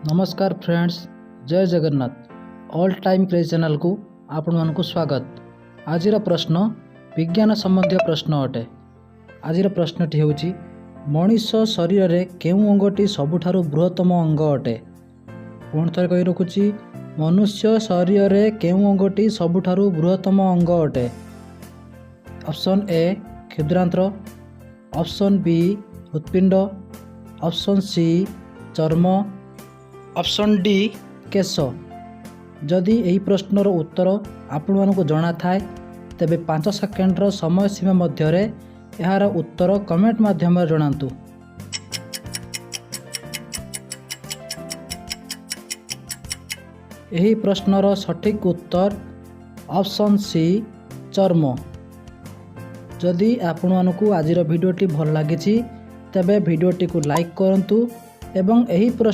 ନମସ୍କାର ଫ୍ରେଣ୍ଡସ୍, ଜୟ Jagannath. All time craze ଚ୍ୟାନେଲକୁ ଆପଣମାନଙ୍କୁ ସ୍ୱାଗତ। ଆଜିର ପ୍ରଶ୍ନ ବିଜ୍ଞାନ ସମ୍ବନ୍ଧୀୟ ପ୍ରଶ୍ନ ଅଟେ। ଆଜିର ପ୍ରଶ୍ନଟି ହେଉଛି, ମଣିଷ ଶରୀରରେ କେଉଁ ଅଙ୍ଗଟି ସବୁଠାରୁ ବୃହତ୍ତମ ଅଙ୍ଗ ଅଟେ? ପୁଣି ଥରେ କହି ରଖୁଛି, ମନୁଷ୍ୟ ଶରୀରରେ କେଉଁ ଅଙ୍ଗଟି ସବୁଠାରୁ ବୃହତ୍ତମ ଅଙ୍ଗ ଅଟେ? ଅପସନ୍ ଏ କ୍ଷୁଦ୍ରାନ୍ତ୍ର, ଅପସନ୍ ବି ହୃତ୍ପିଣ୍ଡ, ଅପସନ୍ ସି ଚର୍ମ, ଅପସନ୍ ଡି କେଶ। ଯଦି ଏହି ପ୍ରଶ୍ନର ଉତ୍ତର ଆପଣମାନଙ୍କୁ ଜଣାଥାଏ, ତେବେ 5 ସେକେଣ୍ଡର ସମୟ ସୀମା ମଧ୍ୟରେ ଏହାର ଉତ୍ତର କମେଣ୍ଟ ମାଧ୍ୟମରେ ଜଣାନ୍ତୁ। ଏହି ପ୍ରଶ୍ନର ସଠିକ୍ ଉତ୍ତର ଅପସନ୍ ସି ଚର୍ମ। ଯଦି ଆପଣମାନଙ୍କୁ ଆଜିର ଭିଡ଼ିଓଟି ଭଲ ଲାଗିଛି, ତେବେ ଭିଡ଼ିଓଟିକୁ ଲାଇକ୍ କରନ୍ତୁ ଏବଂ ଏହି ପ୍ରଶ୍ନ